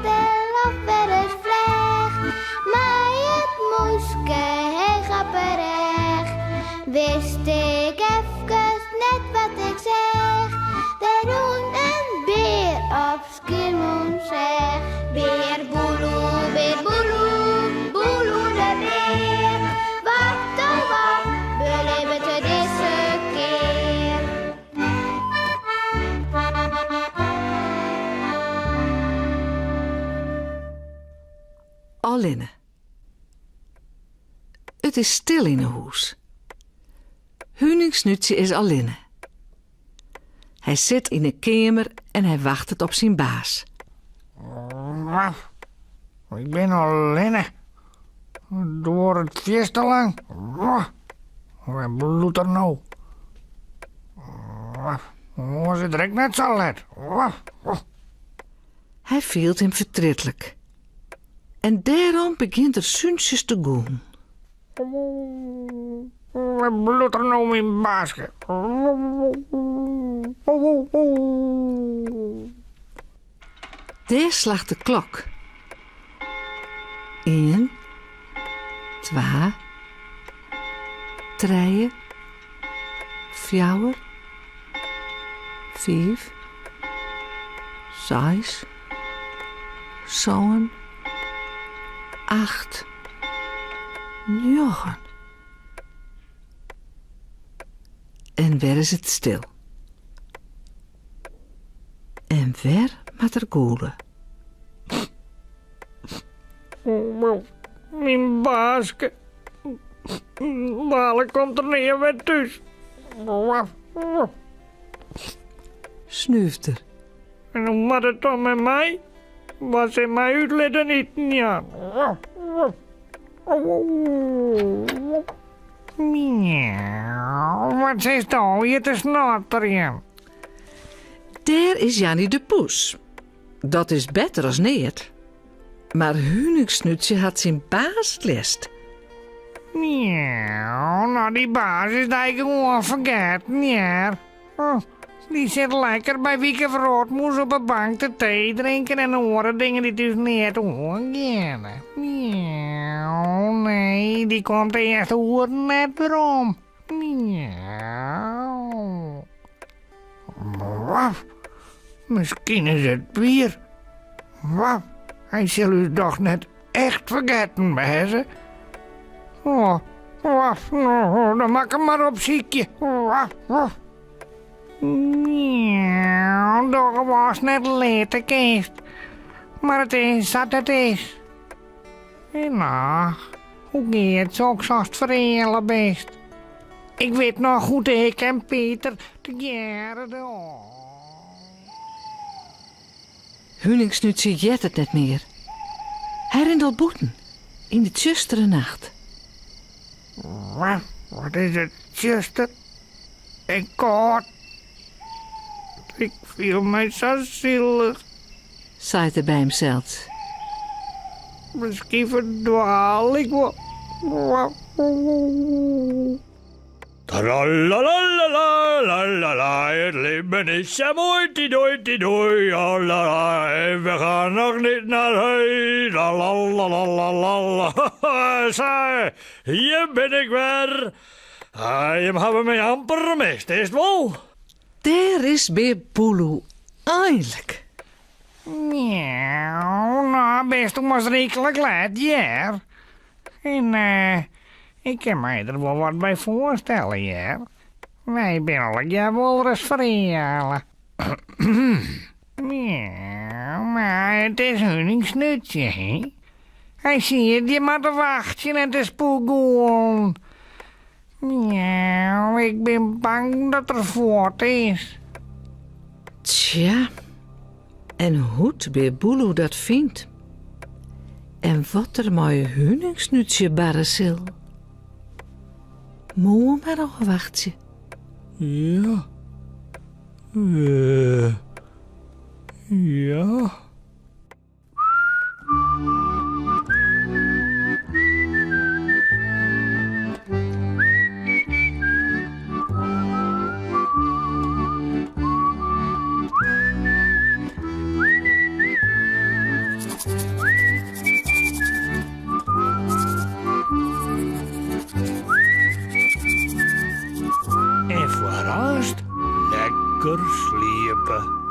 del of wer ris flecht. Mei it mûske heech op 'e rêch wist ik efkes net wat ik seach. Der rûn in bear op Skiermûntseach. Bear Boeloe, bear Boeloe, Boeloe de bear. Wat oh wat belibbet er dizze kear? Allinne. It is stil yn 'e hûs. Huningsnútsje is allinne. Hy sit yn 'e keamer en hy wachtet op syn baas. Ik bin allinne. It duorret fierste lang. Wêr bliuwt er no? Oars is er ek net sa let. Hy fielt him fertrietlik. En dêrom begjint er súntsjes te gûlen. Wêr bliuwt er no, myn baaske? Dêr slacht de klok. Ien, twa, trije, fjouwer, fiif, seis, sân, acht, njoggen. En wer is it stil. En wer moat er gûle. Myn baaske. Dalik komt er nea wer thús. Snúft er. En hoe moat it dan mei my? Wa sil my útlitten iten jaan? Miauw, wat sitsto hjir te snotterjen? Dêr is Janny de poes. Dat is better as neat. Mar Huningsnútsje hat syn baas it leafst. Miauw, no dy baas is dy gewoan fergetten, hear. Oh, dy sit lekker by Wieke Wrotmûs op 'e bank te tee drinken en oare dingen dy't ús neat oangeane. Miauw, nee, dy komt de earste oeren net werom. Miauw. Waf, miskien is it wier. Waf, hy sil ús dochs net echt fergetten wêze. Oh, waf, no, dan moat ik him mar opsykje. Waf, waf. Miauw, dogge watst net litte kinst. Mar it is sa't it is. En ach, hoe giet soks ast fereale bist? Ik wit noch hoe't ik en Pieter tegearre de Huningsnútsje heart it net mear. Hy rint al bûten, yn de tsjustere nacht. Wat is it tsjuster en kâld. Ik fiel my sa silich. Seit er by himsels. Miskien ferdwaal ik wol. Tralalalalala, it libben is sa moai, tidoei, tidoei, alala, en we gaan noch net nei hûs, lalalalalala, sa, hjir bin ik wer. Ah, jim hawwe my amper mist, is 't wol? Dêr is Bear Boeloe einlik. Miauw, no bist ommers ryklik let, hear. En ik kin my der wol wat by foarstelle, hear. Wy binne allegear wolris fereale. Miauw, mar it is Huningsnútsje, hè? Hy siet hjir mar te wachtsjen en te spoelgûlen. Miauw, ik bin bang dat er fuort is. Tsja, en hoe't Bear Boeloe dat fynt en wat der mei Huningsnútsje barre sil, moarn mar ôfwachtsje. Ja. Ja. aanst lekker sliepe.